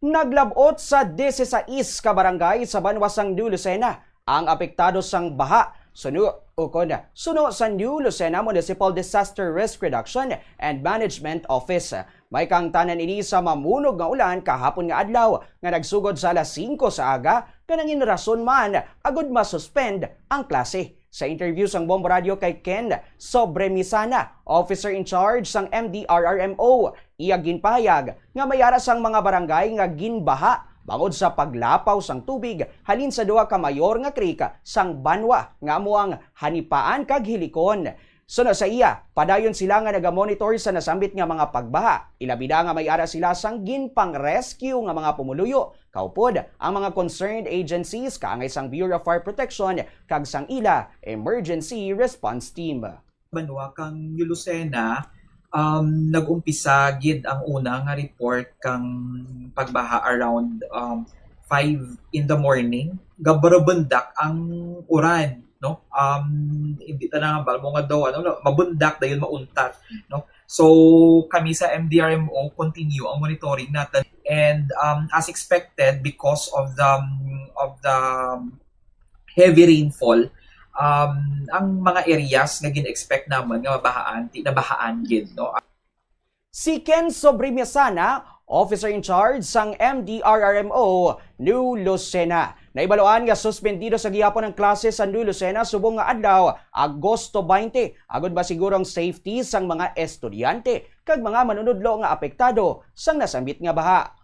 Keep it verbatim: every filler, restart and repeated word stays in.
Naglab-ot sa disisais ka barangay sa banwa sang New Lucena ang apektado sang baha. Suno, ukon, suno sa New Lucena Municipal Disaster Risk Reduction and Management Office. May kaangtanan ini sa mamunog nga ulan kahapon nga adlaw nga nagsugod sa alas singko sa aga, nga nangin rason man agud ma-suspend ang klase. Sa interview sang Bombo Radio kay Ken Sobremisana, officer in charge sang M D R R M O, iya ginpahayag nga may ara sang mga barangay nga ginbaha bangod sa paglapaw sang tubig halin sa duha ka mayor nga creek sang banwa nga amo ang Hanipaan kag Hilikon. Suno sa iya, padayon sila nga nagamonitor sa nasambit nga mga pagbaha. Ilabi na nga may ara sila sang ginpang-rescue nga mga pumuluyo, kaupod ang mga concerned agencies kaangay sang Bureau of Fire Protection kag sang ila Emergency Response Team. Banwa kang New Lucena, um, nag-umpisa gid ang una nga report kang pagbaha around, um, five in the morning. Gabarabundak ang uran, no? Um, hindi ta na bal mo nga daw, ano, mabundak dayon mauntat, no? So, kami sa M D R M O continue ang monitoring natin. And, um, as expected, because of the, of the heavy rainfall, um, ang mga areas nga gin-expect naman nga mabahaan, di nabahaan gid, no? Si Ken Sobrimiasana, officer in charge sang M D R R M O New Lucena. Naibaluan nga suspendido sa gihapon ang klase sa New Lucena subong nga adlaw, Agosto twenty, agud masiguro ang safety sang mga estudyante kag mga manunudlo nga apektado sang nasambit nga baha.